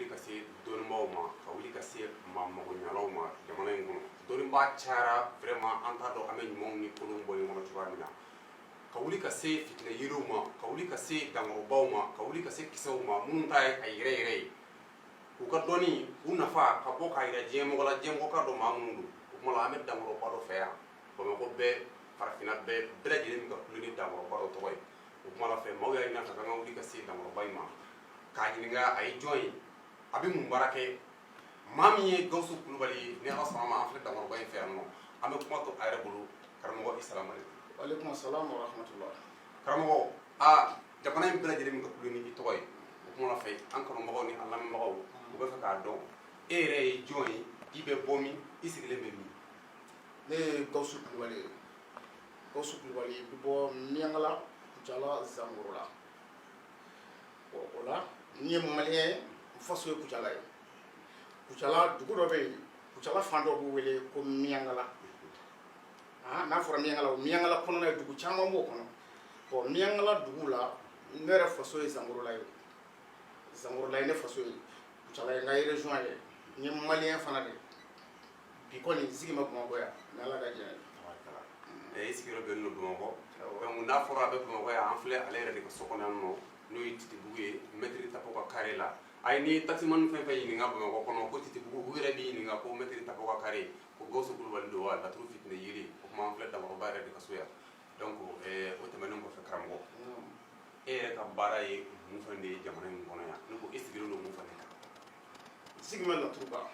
wuli ka se dɔnnibaaw ma, ka wuli ka se maa magoɲalaw ma jamana in kɔnɔ. Dɔnnibaa cayara vraiment, an t'a dɔn an bɛ ɲumanw ni kolonw bɔ ɲɔgɔn na cogoya min na. Ka wuli ka se fitinɛ yiriw ma, ka wuli ka se dankɔrɔbaw ma, ka wuli ka se kisɛw ma, minnu ta ye a yɛrɛ yɛrɛ ye, k'u ka dɔnni u nafa ka bɔ k'a yira diɲɛmɔgɔ la, diɲɛmɔgɔ k'a dɔn maa minnu don. O tuma la, an bɛ dankɔrɔba dɔ fɛ yan Bamakɔ bɛɛ, farafinna bɛɛ, bɛɛ lajɛlen bɛ ka kule ni dankɔrɔba dɔ tɔgɔ ye. O tuma la fɛ, maaw y'a ɲini a fɛ k'an ka wuli ka se dankɔrɔba in ma k'a ɲininka a ye jɔn ye, a bɛ mun baara kɛ. Maa min ye Gawusu Kulubali ye, ni Ala sɔnna ma, an filɛ dankɔrɔba in fɛ yan nɔ, an bɛ kuma to a yɛrɛ bolo. Karamɔgɔ, i salamu aleykum. Waaleykum salam wa rahmatullah. Karamɔgɔ, aa, jamana in bɛɛ lajɛlen bɛ ka kule ni i tɔgɔ ye. O kuma la fɛ, an kanubagaw ni an lamɛnbagaw, u bɛ fɛ k'a dɔn e yɛrɛ ye jɔn ye, i bɛ bɔ min, i sigilen bɛ min? Ne ye Gawusu Kulubali ye. Gawusu Kulubali bɛ bɔ Miyankala, Kucala, Zangorola. Bon, o la n ye maliyɛn ye, n faso ye Kucala ye. Kucala dugu dɔ bɛ yen, Kucala fan dɔ b'u wele ko Miyankala. N'a fɔra Miyankala, o Miyankala kɔnɔna ye, dugu caman b'o kɔnɔ. Bon, Miyankala dugu la, ne yɛrɛ faso ye Zangorola ye. Zangorola ye ne faso ye, Kucala ye n ka région ye. N ye maliyɛn fana de ye. Bi kɔni n sigi bɛ Bamakɔ yan, ni Ala ka diɲɛ ye. I sigiyɔrɔ bɛnnen don Bamakɔ. Donc n'a fɔra a bɛ Bamakɔ yan, an filɛ ale yɛrɛ de ka so kɔnɔ yan nɔ, n'o ye Titibugu ye, Mɛtiri Tapo ka carré la. A ye ni taximan fɛn fɛn ɲininka Bamakɔ kɔnɔ ko Titibugu, u yɛrɛ b'i ɲininka ko Mɛtiri Tapo ka carré, ko Gawusu Kulubali don wa, laturu fitinɛ yiri. O tuma an filɛ dankɔrɔba yɛrɛ de ka so yan. Donc o tɛmɛnen kɔfɛ, karamɔgɔ, e yɛrɛ ka baara ye mun fɛn de ye jamana in kɔnɔ yan? Ne ko e sigilen don mun fɛn de kan? N sigi bɛ laturu kan.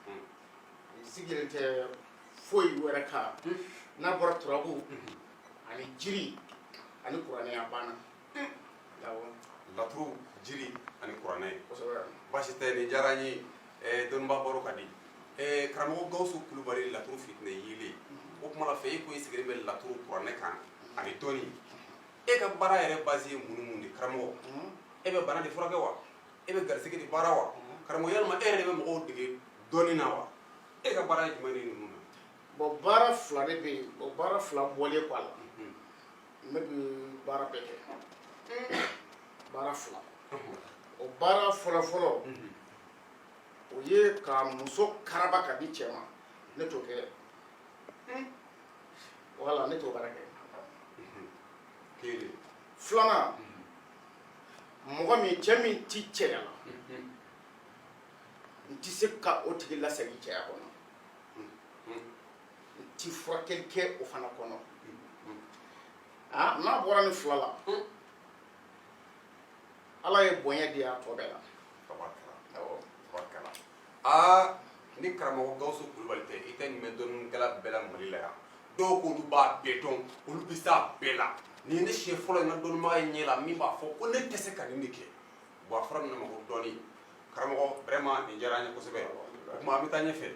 N sigilen tɛ foyi wɛrɛ kan n'a bɔra turabu ani jiri ani kuranɛ, a banna. Awɔ. Laturu, jiri ani kuranɛ. Kosɛbɛ. Baasi tɛ, nin diyara n ye. Dɔnniba baro ka di. Karamɔgɔ Gawusu Kulubali, laturu fitinɛ yelen. O kuma la fɛ, e ko i sigilen bɛ laturu, kuranɛ kan ani dɔnni. E ka baara yɛrɛ base ye mun ni mun de, karamɔgɔ? E bɛ bana de furakɛ wa, e bɛ garisɛgɛ de baara wa, karamɔgɔ? Yalima e yɛrɛ de bɛ mɔgɔw dege dɔnni na wa? E ka baara ye jumɛn de ye ninnu na? Bon, baara fila de bɛ yen. Bon, baara fila bɔlen kɔ a la, ne bɛ baara bɛɛ kɛ. Baara fila, o baara fɔlɔ fɔlɔ, o ye ka muso karaba ka di cɛ ma. Ne t'o kɛ, wala ne t'o baara kɛ. Kelen. Filanan, mɔgɔ min, cɛ min ti cɛya la, n ti se ka o tigi lasegin cɛya kɔnɔ. N ti furakɛli kɛ o fana kɔnɔ. N'a bɔra ni fila la, Ala ye bonya di a tɔ bɛɛ la. Tabarikala. Awɔ. Tabarikala. Aa, ni karamɔgɔ Gawusu Kulubali tɛ, i tɛ nin mɛn dɔnnikɛla bɛɛ la Mali la yan. Dɔw ko olu b'a bɛɛ dɔn, olu bɛ se a bɛɛ la. Nin ye ne siɲɛ fɔlɔ ye n ka dɔnnibaga ye ɲɛ la min b'a fɔ ko ne tɛ se ka nin de kɛ. Bon, a fɔra nin ma ko dɔnni. Karamɔgɔ, vraiment nin diyara an ye kosɛbɛ. O tuma an bɛ taa ɲɛfɛ.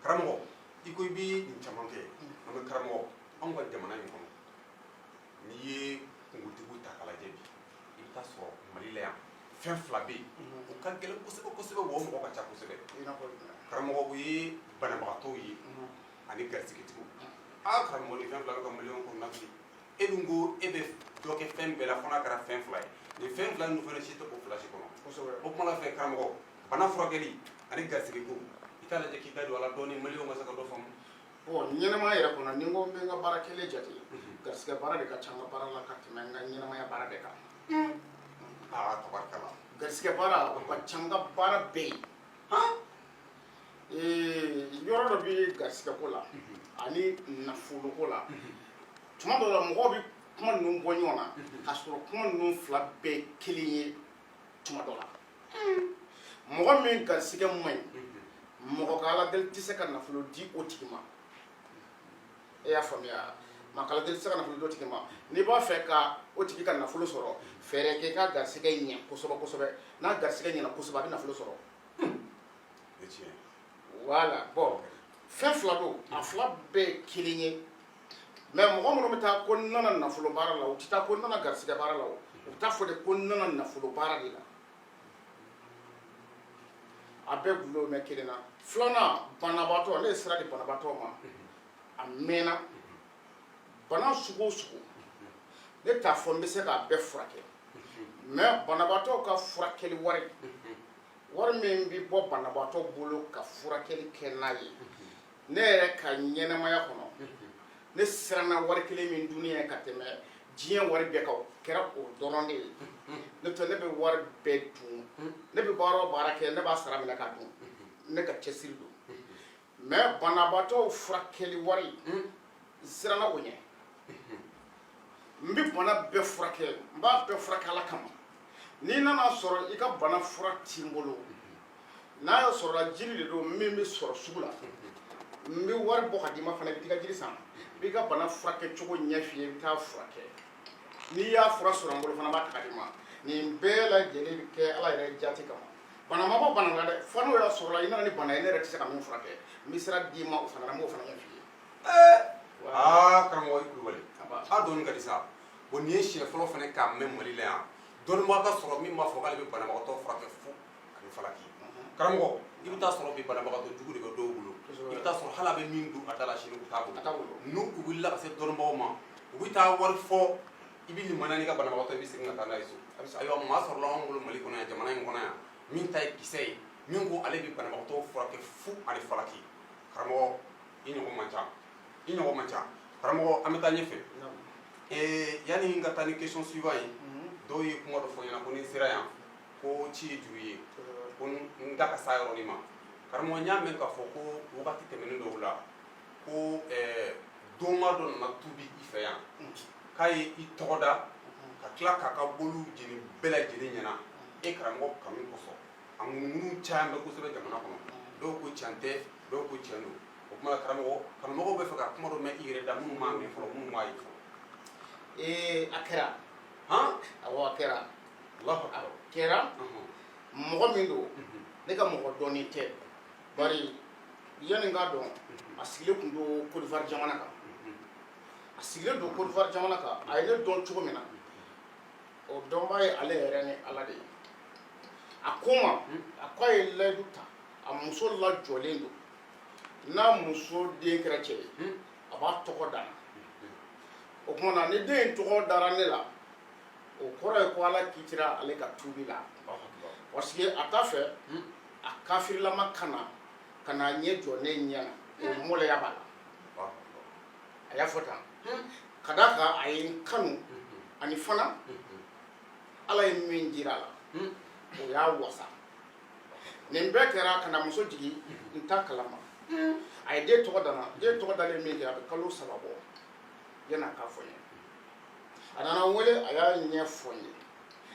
Karamɔgɔ, i ko i bɛ nin caman kɛ. An bɛ, karamɔgɔ, anw ka jamana in kɔnɔ, n'i ye kungotigiw ta k'a lajɛ bi, i bɛ taa sɔrɔ Mali la yan, fɛn fila bɛ yen, o ka gɛlɛn kosɛbɛ kosɛbɛ, wa o mɔgɔ ka ca kosɛbɛ. I n'a fɔ jumɛn? Karamɔgɔ, o ye banabagatɔw ye ani garisigɛtigiw. Aa karamɔgɔ, nin fɛn fila bɛ ka maliyɛnw kɔnɔna fili. E dun ko e bɛ dɔ kɛ fɛn bɛɛ la, fo n'a kɛra fɛn fila ye. Nin fɛn fila ninnu fana si tɛ o fila si kɔnɔ. O kuma la fɛ, karamɔgɔ, bana furakɛli ani garisigɛ ko, i t'a lajɛ k'i da don a la dɔɔni, maliyɛnw ka se ka dɔ faamu? Bon, ɲɛnamaya yɛrɛ kɔnɔ, ni n ko n bɛ n ka baara kelen jate, garisigɛ baara de ka ca n ka baara la ka tɛmɛ n ka ɲɛnamaya baara bɛɛ kan. Aa, tabarikala. Garisigɛ baara, o ka ca n ka baara bɛɛ ye. Yɔrɔ dɔ bɛ garisigɛ ko la ani nafolo ko la. Tuma dɔ la, mɔgɔw bɛ kuma ninnu bɔ ɲɔgɔn na k'a sɔrɔ kuma ninnu fila bɛɛ kelen ye. Tuma dɔ la, mɔgɔ min garisigɛ man ɲi, mɔgɔ ka ala deli tɛ se ka nafolo di o tigi ma. E y'a faamuya? Maa ka ala deli tɛ se ka nafolo di o tigi ma. N'i b'a fɛ ka o tigi ka nafolo sɔrɔ, fɛɛrɛ kɛ i ka garisigɛ ɲɛ kosɛbɛ kosɛbɛ. N'a garisigɛ ɲɛna kosɛbɛ, a bɛ nafolo sɔrɔ. Voilà. Bon, fɛn fila don, a fila bɛɛ ye kelen ye. Mais mɔgɔ minnu bɛ taa ko n nana nafolo baara la, u tɛ taa ko n nana garisigɛ baara la. O u bɛ taa fɔ de ko n nana nafolo baara de la. A bɛɛ gulo mɛ kelen na. Filanan, banabaatɔ, ne ye sira di banabaatɔ ma a mɛnna. Bana sugu o sugu, ne t'a fɔ n bɛ se k'a bɛɛ furakɛ, mais banabaatɔ ka furakɛli wari, wari Wari min bɛ bɔ banabaatɔ bolo ka furakɛli kɛ n'a ye, ne yɛrɛ ka ɲɛnamaya kɔnɔ, ne siranna wari kelen min dunni ye ka tɛmɛ diɲɛ wari bɛɛ kan, o kɛra o dɔrɔn de ye. N'o tɛ, ne bɛ wari bɛɛ dun. Ne bɛ baara o baara kɛ, ne b'a sara minɛ k'a dun, ne ka cɛsiri don. Mais banabaatɔw furakɛli wari, n siranna o ɲɛ. N bɛ bana bɛɛ furakɛ, n b'a bɛɛ furakɛ Ala kama. N'i nana sɔrɔ i ka bana fura ti n bolo, n'a y'a sɔrɔla jiri de don min bɛ sɔrɔ sugu la, n bɛ wari bɔ ka d'i ma fana, i bɛ t'i ka jiri san, n b'i ka bana furakɛ cogo ɲɛf'i ye, i bɛ taa furakɛ. N'i y'a fura sɔrɔ n bolo fana, n b'a ta ka d'i ma. Nin bɛɛ lajɛlen bɛ kɛ Ala yɛrɛ jati kama. Bana ma bɔ bana la dɛ, fo n'o y'a sɔrɔla i nana ni bana ye ne yɛrɛ tɛ se ka min furakɛ, n bɛ sira d'i ma o fana na, n b'o fana ɲɛf'i ye. Aa, karamɔgɔ i Kulubali, a dɔnni ka di sa. Bon, nin ye siɲɛ fɔlɔ fana k'a mɛn Mali la yan, dɔnnibaa ka sɔrɔ min b'a fɔ k'ale bɛ banabagatɔ furakɛ fu ani falaki. Karamɔgɔ, i bɛ taa sɔrɔ bi banabagatɔ jugu de bɛ dɔw bolo. I bɛ taa sɔrɔ hali a bɛ min dun a da la sini, u t'a bolo. N'u wulila ka se dɔnnibagaw ma, u bɛ taa wari fɔ, i bɛ limaniya n'i ka banabagatɔ, i bɛ segin ka taa n'a ye so. Ayiwa, maa sɔrɔla anw bolo Mali kɔnɔ yan, jamana in kɔnɔ yan, min ta ye kisɛ ye, min ko ale bɛ banabagatɔ furakɛ fu ani falaki. Karamɔgɔ, i ɲɔgɔn man ca, i ɲɔgɔn man ca. Karamɔgɔ, an bɛ taa ɲɛfɛ. Yanni n ka taa ni question suivant ye, dɔw ye kuma dɔ fɔ n ɲɛna ko ni n sera yan, ko ci ye juru ye, ko n da ka s'a yɔrɔnin ma. Karamɔgɔ, n y'a mɛn k'a fɔ ko wagati tɛmɛnen dɔw la, ko donma dɔ nana tubi i fɛ yan, k'a ye i tɔgɔ da ka tila k'a ka boliw jeni bɛɛ lajɛlen ɲɛna e karamɔgɔ kanu kosɔn. A ŋunuŋunu caman bɛ kosɛbɛ jamana kɔnɔ. Dɔw ko tiɲɛ tɛ, dɔw ko tiɲɛ don. O kuma la, karamɔgɔ, kanumɔgɔw bɛ fɛ ka kuma dɔ mɛn i yɛrɛ da, minnu m'a mɛn fɔlɔ, minnu m'a ye fɔlɔ. Ee, a kɛra. Han? Awɔ, a kɛra. Allahu A akbar. kɛra. Mɔgɔ min don, ne ka mɔgɔ dɔnnen tɛ, bari yanni n k'a dɔn, a sigilen tun don Côte d'Ivoire jamana kan. A sigilen don Côte d'Ivoire jamana kan. A ye ne dɔn cogo min na, o dɔnbaa ye ale yɛrɛ ni Ala de ye. A ko n ma, a ko a ye layidu ta, a muso lajɔlen don, n'a muso den kɛra cɛ ye, a b'a tɔgɔ da n na. O tuma na, ni den in tɔgɔ dara ne la, o kɔrɔ ye ko Ala kitira ale ka tuubi la, parce que a t'a fɛ a kafirilama ka na ka na ɲɛ jɔ ne ɲɛ na, o maloya b'a la. A y'a fɔ tan ka d'a kan a ye n kanu, ani fana Ala ye min jira a la, o y'a wasa. Nin bɛɛ kɛra ka na muso jigin, n t'a kalama. A ye den tɔgɔ da n na. Den tɔgɔ dalen min kɛ, a bɛ kalo 3 bɔ yanni a k'a fɔ n ye. A nana n wele, a y'a ɲɛfɔ n ye.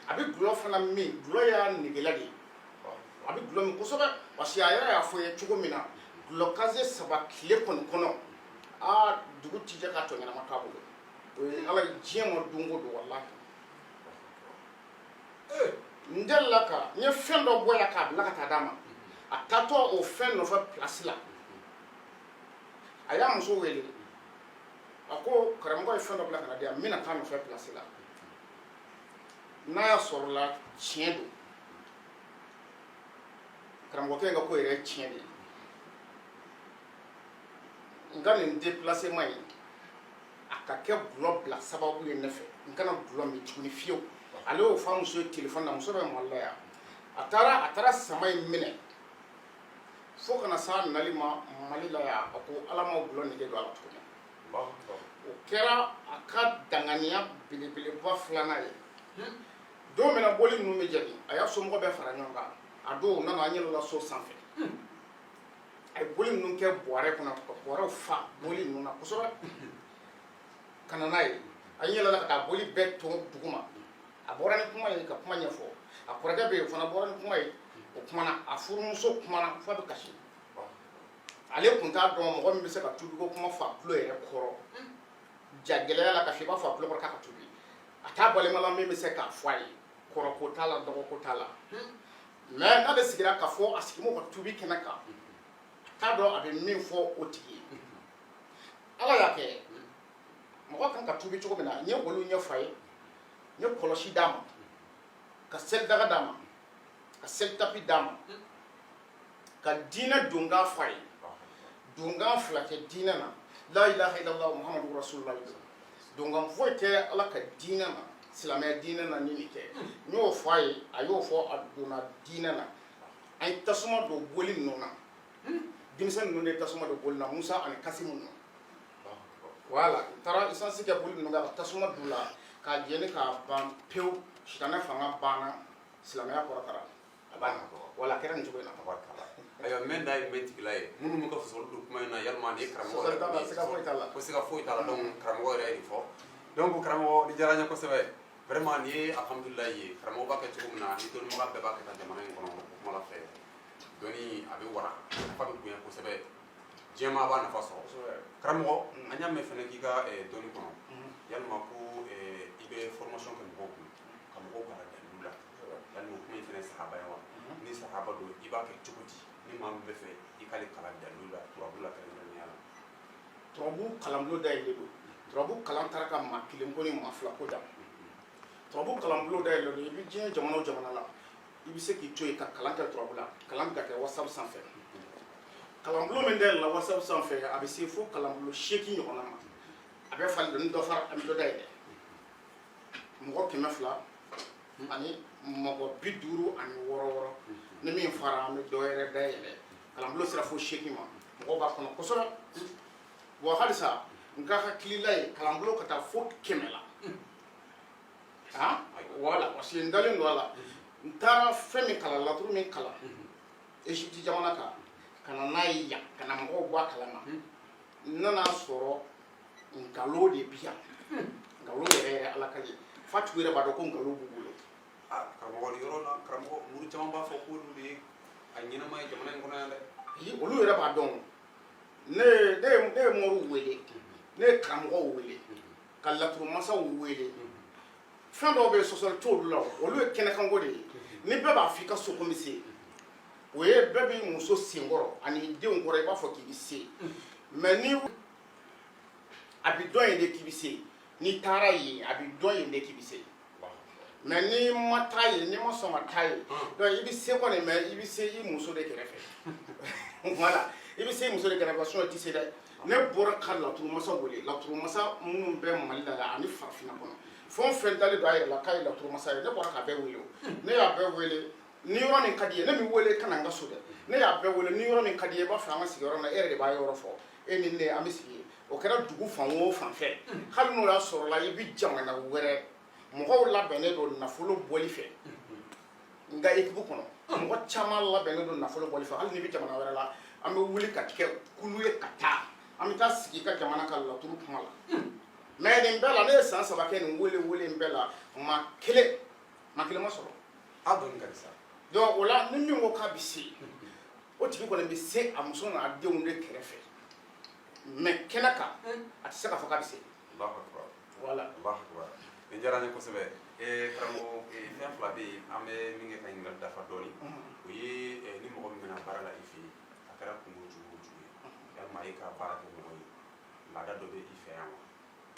A bɛ dɔlɔ fana min, dɔlɔ y'a negela de ye, a bɛ dɔlɔ min kosɛbɛ, parce que a yɛrɛ y'a fɔ n ye cogo min na, dɔlɔ casier 3 tile kɔni kɔnɔ, aa, dugu ti jɛ k'a tɔ ɲɛnama t'a bolo. O ye Ala ye diɲɛ ma don o don, walahi. N delila ka n ye fɛn dɔ bɔ yan k'a bila ka taa d'a ma. A taatɔ o fɛn nɔfɛ place la, a y'a muso wele, a ko karamɔgɔ ye fɛn dɔ bila ka na di yan, n bɛna taa nɔfɛ place la, n'a y'a sɔrɔ la tiɲɛ don, karamɔgɔkɛ in ka ko yɛrɛ ye tiɲɛ de ye, n ka nin déplacement in a ka kɛ dɔlɔ bila sababu ye ne fɛ, n kana dɔlɔ min tuguni fiyewu. Ale y'o fɔ a muso ye téléphone na, muso bɛ Mali la yan. A taara sama in minɛ fo kana s'a nali ma Mali la yan. A ko Ala ma dɔlɔ nege don a la tuguni. O kɛra a ka danganiya belebeleba filanan ye. Don min na boli ninnu bɛ jeni, a y'a somɔgɔ bɛɛ fara ɲɔgɔn kan. A don u nana, an yɛlɛla so sanfɛ, a ye boli ninnu kɛ bɔrɛ kɔnɔ ka bɔrɛw fa boli ninnu na kosɛbɛ ka na n'a ye. An yɛlɛla ka taa boli bɛɛ ton duguma. A bɔra ni kuma ye ka kuma ɲɛfɔ. A kɔrɔkɛ bɛ yen, o fana bɔra ni kuma ye, o kumana. A furumuso kumana f'a bɛ kasi. Ale tun t'a dɔn mɔgɔ min bɛ se ka tubiko kuma fɔ a tulo yɛrɛ kɔrɔ ja gɛlɛya la ka fɔ i b'a fɔ a tulo kɔrɔ k'a ka tubi. A t'a balima la min bɛ se k'a fɔ a ye, kɔrɔko t'a la, dɔgɔko t'a la. Mais n'ale sigira k'a fɔ a sigilen ka tubi kɛnɛ kan, a t'a dɔn a bɛ min fɔ o tigi ye. Ala y'a kɛ, mɔgɔ kan ka tubi cogo min na, n ye olu ɲɛfɔ a ye. N ye kɔlɔsi d'a ma, ka selidaga d'a ma, ka selitapi d'a ma, ka diinɛ donkan fɔ a ye. Donkan fila tɛ diinɛ na, la ilaha illallah muhammadu rasulullah. Donkan foyi tɛ Ala ka diinɛ na, silamɛya diinɛ na ni nin tɛ. N y'o fɔ a ye, a y'o fɔ, a donna diinɛ na. An ye tasuma don boli ninnu na. Denmisɛnnin ninnu de ye tasuma don boli na, Musa ani Kasimu ninnu. Voilà, u taara essence kɛ boli ninnu kan ka tasuma don u la k'a jeni k'a ban pewu. Sitanɛ fanga banna, silamɛya kɔrɔtara, a banna. Voilà, a kɛra nin cogo in na. Tabarikala. Ayiwa, mɛn da ye mɛn tigila ye, minnu bɛ ka sɔsɔli don kuma in na, yalima nin ye karamɔgɔ Sɔsɔli t'a la, siga foyi t'a la. Ko siga foyi t'a la. Donc karamɔgɔ yɛrɛ ye nin fɔ. Donc karamɔgɔ, ni diyara n ye kosɛbɛ vraiment. Nin ye alhamdulilayi ye. Karamɔgɔ b'a kɛ cogo min na, ni dɔnnibaga bɛɛ b'a kɛ tan jamana in kɔnɔ, o kuma la fɛ dɔnni a bɛ wara, nafa bɛ bonya kosɛbɛ, diɲɛmaa b'a nafa sɔrɔ. Karamɔgɔ, an y'a mɛn fɛnɛ k'i ka dɔnni kɔnɔ, yalima ko i bɛ formation kɛ mɔgɔw kun, ka mɔgɔw kalan dalilu la. Yalima o kuma in fɛnɛ sahaba ye wa? Ni sahaba don, i b'a kɛ cogo di? Ni maa min bɛ fɛ i k'ale kalan dalilu la, turabu la kɛrɛnkɛrɛnnenya la. Turabu kalanbulon dayɛlɛlen don. Turabu kalan taara ka maa kelen ko ni maa fila ko dan. Turabu kalanbulon dayɛlɛlen don. I bɛ diɲɛ jamana o jamana la, i bɛ se k'i to yen ka kalan kɛ turabu la. Kalan bɛ ka kɛ WhatsApp sanfɛ. Kalanbulon min dayɛlɛla WhatsApp sanfɛ, a bɛ se fo kalanbulon 8 ɲɔgɔnna ma. A bɛ falen don, ni dɔ fara, an bɛ dɔ dayɛlɛ. Mɔgɔ 256 wɔɔrɔ, ni min fara, an bɛ dɔ wɛrɛ dayɛlɛ. Kalanbulon sera fo 8 ma, mɔgɔw b'a kɔnɔ kosɛbɛ. Bon, halisa n ka hakilila ye kalanbulon ka taa fo 100 la. Ah voilà, parce que n dalen don a la. N taara fɛn min kalan, laturu min kalan Égypte jamana kan, ka na n'a ye yan, ka na mɔgɔw bɔ a kalama, n nana sɔrɔ nkalon de bi yan, nkalon yɛrɛ yɛrɛ. Ala ka ye fa tigi yɛrɛ b'a dɔn ko nkalon b'u bolo. Ah karamɔgɔ, nin yɔrɔ la, karamɔgɔ, muru caman b'a fɔ k'olu de ye a ɲɛnama ye jamana in kɔnɔ yan dɛ. Ayi, olu yɛrɛ b'a dɔn. Ne ye moriw wele, ne ye karamɔgɔw wele, ka laturu masaw wele. Fɛn dɔw bɛ yen, sɔsɔli t'olu la o. Olu ye kɛnɛkanko de ye. Ni bɛɛ b'a fɔ i ka so ko n bɛ se, o ye bɛɛ b'i muso senkɔrɔ ani denw kɔrɔ, i b'a fɔ k'i bɛ se. Mais ni a bɛ dɔn yen de k'i bɛ se, n'i taara yen, a bɛ dɔn yen de k'i bɛ se. Mais n'i ma taa yen, n'i ma sɔn ka taa yen, donc i bɛ se kɔni, mais i bɛ se i muso de kɛrɛfɛ. Voilà, i bɛ se i muso de kɛrɛfɛ, sinon i tɛ se dɛ. Ne bɔra ka laturu masa wele, laturu masa minnu bɛ Mali la yan ani farafinna kɔnɔ, fɛn o fɛn dalen don a yɛrɛ la k'a ye laturu masa ye, ne bɔra k'a bɛɛ wele. O ne y'a bɛɛ wele. Ni yɔrɔ min ka di ye, ne m'i wele ka na n ka so dɛ. Ne y'a bɛɛ wele. Ni yɔrɔ min ka di ye, i b'a fɛ an ka sigi yɔrɔ min na, e yɛrɛ de b'a yɔrɔ fɔ, e ni ne, an bɛ sigi yen. O kɛra dugu fan o fan fɛ, hali n'o y'a sɔrɔ la i bɛ jamana wɛrɛ, mɔgɔw labɛnnen don nafolo bɔli fɛ. N ka équipe kɔnɔ, mɔgɔ caman labɛnnen don nafolo bɔli fɛ. Hali n'i bɛ jamana wɛrɛ la, an bɛ wuli ka kɛ kulu ye ka taa, an bɛ taa sigi i ka jamana ka laturu kuma la. Mais nin bɛɛ la, ne ye san 3 kɛ nin wele wele in bɛɛ la, maa kelen, maa kelen ma sɔrɔ. A dɔnni ka di sa. Donc o la, ni min ko k'a bɛ se, o tigi kɔni bɛ se a muso n'a denw de kɛrɛfɛ, mais kɛnɛ kan, a tɛ se k'a fɔ k'a bɛ se. Allahu akbar. Voilà. Allahu akbar, nin diyara n ye kosɛbɛ. Karamɔgɔ, fɛn fila bɛ yen an bɛ min kɛ ka ɲininkali dafa dɔɔni. O ye ni mɔgɔ min bɛna baara la i fɛ yen, a kɛra kungo jugu o jugu ye, yalima e ka baara kɛ mɔgɔ ye, laada dɔ bɛ i fɛ yan wa?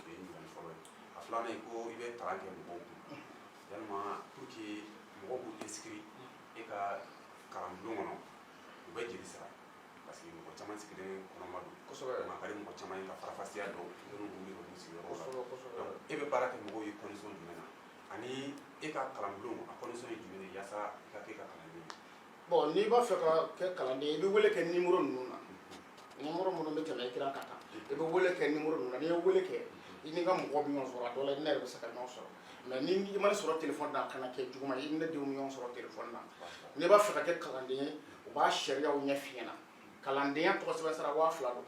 O ye ɲininkali fɔlɔ ye. A filanan ye ko i bɛ kalan kɛ mɔgɔw kun, yalima pour que mɔgɔw k'u inscrit e ka kalanbulon kɔnɔ, u bɛ jeli sara? Parce que mɔgɔ caman sigilen kɔnɔma don. Maa ka di mɔgɔ caman ye ka farafasiya dɔn minnu b'u wuli ka b'u sigiyɔrɔ la. Donc e bɛ baara kɛ mɔgɔw ye condition jumɛn na, ani e ka kalanbulon a condition ye jumɛn ye, yaasa i ka kɛ e ka kalanden ye? Bon, n'i b'a fɛ ka kɛ kalanden ye, i bɛ wele kɛ numéro ninnu na, numéro minnu bɛ tɛmɛ écran kan tan. I bɛ wele kɛ numéro ninnu na. N'i ye wele kɛ, i n'i ka mɔgɔ bɛ ɲɔgɔn sɔrɔ. A dɔw la, i ni ne yɛrɛ bɛ se ka ɲɔgɔn sɔrɔ. Mais ni i ma ne sɔrɔ téléphone na, a kana kɛ juguman ye, i ni ne denw bɛ ɲɔgɔn sɔrɔ téléphone na. N'i b'a fɛ ka kɛ kalanden ye, u b'a sariyaw ɲɛf'i ɲɛna. Kalandenya tɔgɔ sɛbɛn sara 2000 don.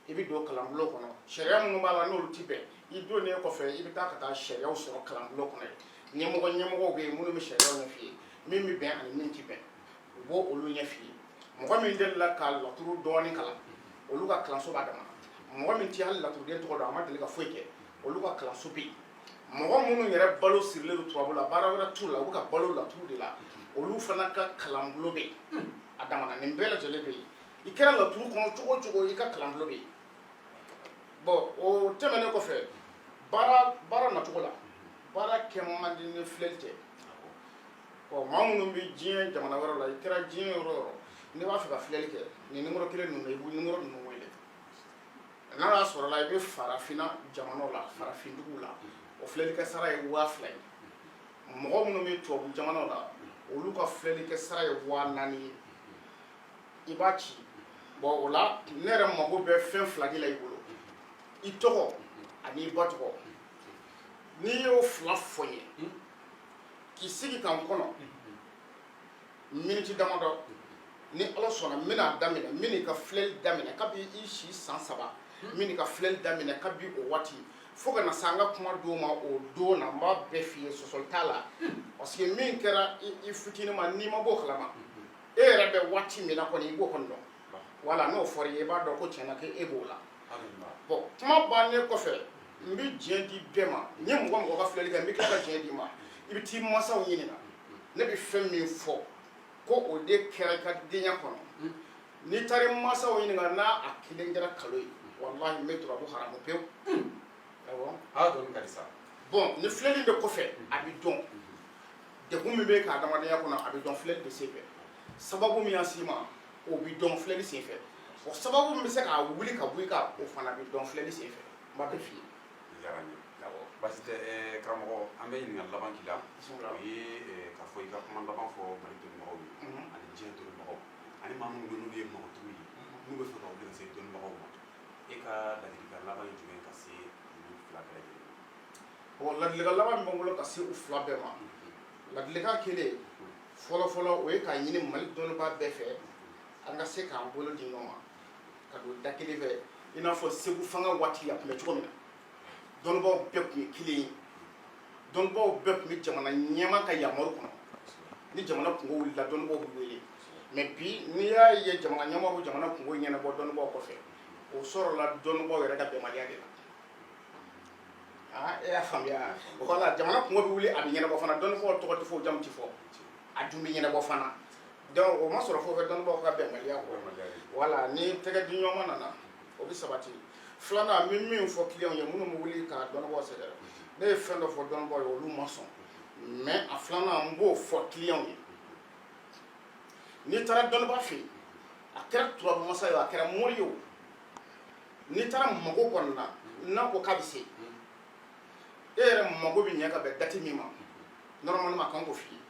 I bɛ don kalanbulon kɔnɔ, sariya minnu b'a la, n'olu ti bɛn i donnen kɔfɛ, i bɛ taa ka taa sariyaw sɔrɔ kalanbulon kɔnɔ yen. Ɲɛmɔgɔ ɲɛmɔgɔw bɛ yen minnu bɛ sariyaw ɲɛf'i ye, min bɛ bɛn ani min ti bɛn, u b'o olu ɲɛf'i ye. Mɔgɔ min delila ka laturu dɔɔni kalan, olu ka kalanso b'a dama. Mɔgɔ min ti hali laturuden tɔgɔ dɔn, a ma deli ka foyi kɛ, olu ka kalanso bɛ yen. Mɔgɔ minnu yɛrɛ balo sirilen don turabu la, baara wɛrɛ t'u la, u bɛ ka balo laturu de la, olu fana ka kalanbulon bɛ yen a damana. Nin bɛɛ lajɛlen bɛ yen. I kɛra laturu kɔnɔ cogo o cogo, i ka kalanbulon bɛ yen. Bon, o tɛmɛnen kɔfɛ, baara nacogo la, baara kɛ man di ni filɛli tɛ. Ɔ, maa minnu bɛ diɲɛ jamana wɛrɛ la, i kɛra diɲɛ yɔrɔ o yɔrɔ, n'i b'a fɛ ka filɛli kɛ, nin numéro kelen ninnu na, i b'o numéro ninnu wele. N'a y'a sɔrɔ la i bɛ farafinna jamanaw la, farafinduguw la, o filɛlikɛ sara ye 2000 ye. Mɔgɔ minnu bɛ tubabu jamanaw la Olu ka filɛlikɛ sara ye 4000 ye. I b'a ci. Bon, o la, ne yɛrɛ mago bɛ fɛn fila de la i bolo: i tɔgɔ ani i ba tɔgɔ. N'i y'o fila fɔ n ye, k'i sigi ka n kɔnɔ miniti damadɔ, ni Ala sɔnna, n bɛna daminɛ, n bɛn'i ka filɛli daminɛ kabi i si san 3. N bɛn'i ka filɛli daminɛ kabi o waati fo ka na se an ka kuma don ma. O don na, n b'a bɛɛ f'i ye, sɔsɔli t'a la, parce que min kɛra i fitinin ma, n'i ma b'o kalama, e yɛrɛ bɛ waati min na kɔni, i b'o kɔni dɔn. Wala n'o fɔra i ye, i b'a dɔn ko tiɲɛna k'e b'o la. Bon, kuma bannen kɔfɛ, n bɛ diɲɛ di bɛɛ ma. N ye mɔgɔ mɔgɔ ka filɛli kɛ, n bɛ tila ka diɲɛ d'i ma. I bɛ t'i mansaw ɲininka, ne bɛ fɛn min fɔ ko o de kɛra i ka denya kɔnɔ. N'i taara i mansaw ɲininka, n'a a kelen kɛra kalo ye, walahi, n bɛ turabu haramu pewu. Awɔ. Aa, dɔnni ka di sa. Bon, ni filɛli de kɔfɛ, a bɛ dɔn degun min bɛ ka adamadenya kɔnɔ, a bɛ dɔn filɛli de senfɛ. Sababu min y'a s'i ma, o bɛ dɔn filɛli senfɛ. O sababu min bɛ se k'a wuli ka bɔ i kan, o fana bɛ dɔn filɛli senfɛ. N b'a bɛɛ f'i ye. Diyara n ye. Awɔ. Baasi tɛ. Karamɔgɔ, an bɛ ɲininkali laban k'i la. Bisimila. O ye k'a fɔ i ka kuma laban fɔ Mali dɔnnibagaw ye ani diɲɛ dɔnnibagaw ani maa minnu bɛ, n'olu ye magotigiw ye, n'u bɛ fɛ ka wuli ka se dɔnnibagaw ma. E ka ladilikan laban ye jumɛn ka se olu fila bɛɛ lajɛlen ma? Bon, ladilikan laban min bɛ n bolo ka se u fila bɛɛ ma, ladilikan kelen fɔlɔ fɔlɔ, o ye k'a ɲini Mali dɔnnibaa bɛɛ fɛ, an ka se k'an bolo di ɲɔgɔn ma ka don da kelen fɛ, i n'a fɔ Segu fanga waati a tun bɛ cogo min na. Dɔnnibaaw bɛɛ tun ye kelen ye, dɔnnibaaw bɛɛ tun bɛ jamana ɲɛmaa ka yamaru kɔnɔ. Ni jamana kungo wulila, dɔnnibaaw bɛ wele. Mais bi, n'i y'a ye jamana ɲɛmaaw bɛ jamana kungo ɲɛnabɔ dɔnnibaaw kɔfɛ, o sɔrɔla dɔnnibaaw yɛrɛ ka bɛnbaliya de la. Aa, e y'a faamuya? Wala jamana kungo bɛ wuli, a bɛ ɲɛnabɔ fana, dɔnnibaaw tɔgɔ tɛ fɔ, o jamu tɛ fɔ, a dun bɛ ɲɛnabɔ fana. Donc o ma sɔrɔ fo fɛ dɔnnibaaw ka bɛnbaliya kɔ. Wala ni tɛgɛ di ɲɔgɔn ma nana, o bɛ sabati. Filanan, n bɛ min fɔ clients ye minnu bɛ wuli ka dɔnnibaaw sɛgɛrɛ, ne ye fɛn dɔ fɔ dɔnnibaaw ye, olu ma sɔn. Mais a filanan, n b'o fɔ clients ye: n'i taara dɔnnibaa fɛ yen, a kɛra turabu masa ye o, a kɛra mori ye o, n'i taara mago kɔni na, n'a ko k'a bɛ se, e yɛrɛ mago bɛ ɲɛ ka bɛn date min ma, normalement a kan k'o f'i ye.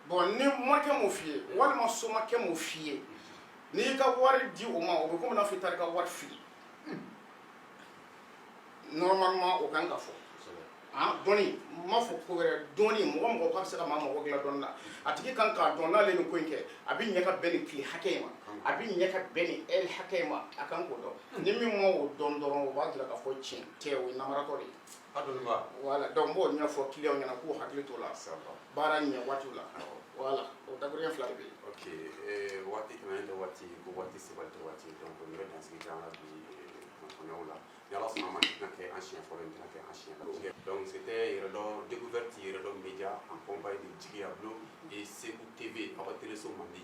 Bon, ni morikɛ m'o f'i ye, walima somakɛ m'o f'i ye, n'i y'i ka wari di o ma, o bɛ komi n'a fɔ i taara i ka wari fili. Normalement o kan ka fɔ. Ah, dɔnni, n m'a fɔ ko wɛrɛ. Dɔnni, mɔgɔ mɔgɔ k'a bɛ se ka maa mago dilan dɔnni na, a tigi kan k'a dɔn n'ale ni ko in kɛ, a bɛ ɲɛ ka bɛn nin tile hakɛ in ma, a bɛ ɲɛ ka bɛn nin heure hakɛ in ma. A kan k'o dɔn. Ni min ma o dɔn dɔrɔn, o b'a jira k'a fɔ tiɲɛ tɛ, o ye namaratɔ de ye. A dɔnniba. Voilà, donc n b'o ɲɛfɔ client ɲɛna k'u hakili t'o la baara ɲɛ waatiw la. Voilà, o dakuruɲɛ fila de bɛ yen. Ok, waati tɛmɛnen tɛ waati ko waati sebali tɛ waati. Donc nin bɛ dansigi kɛ an ka bi kunnafoniyaw la. Ni Ala sɔnna ma, nin tɛna kɛ an siɲɛ fɔlɔ, nin tɛna kɛ an siɲɛ laban. Donc c'était Yɛrɛdɔn découverte, Yɛrɛdɔn média, en compagnie de Jigiya Blo et Segu TV, aw ka téléso mandi.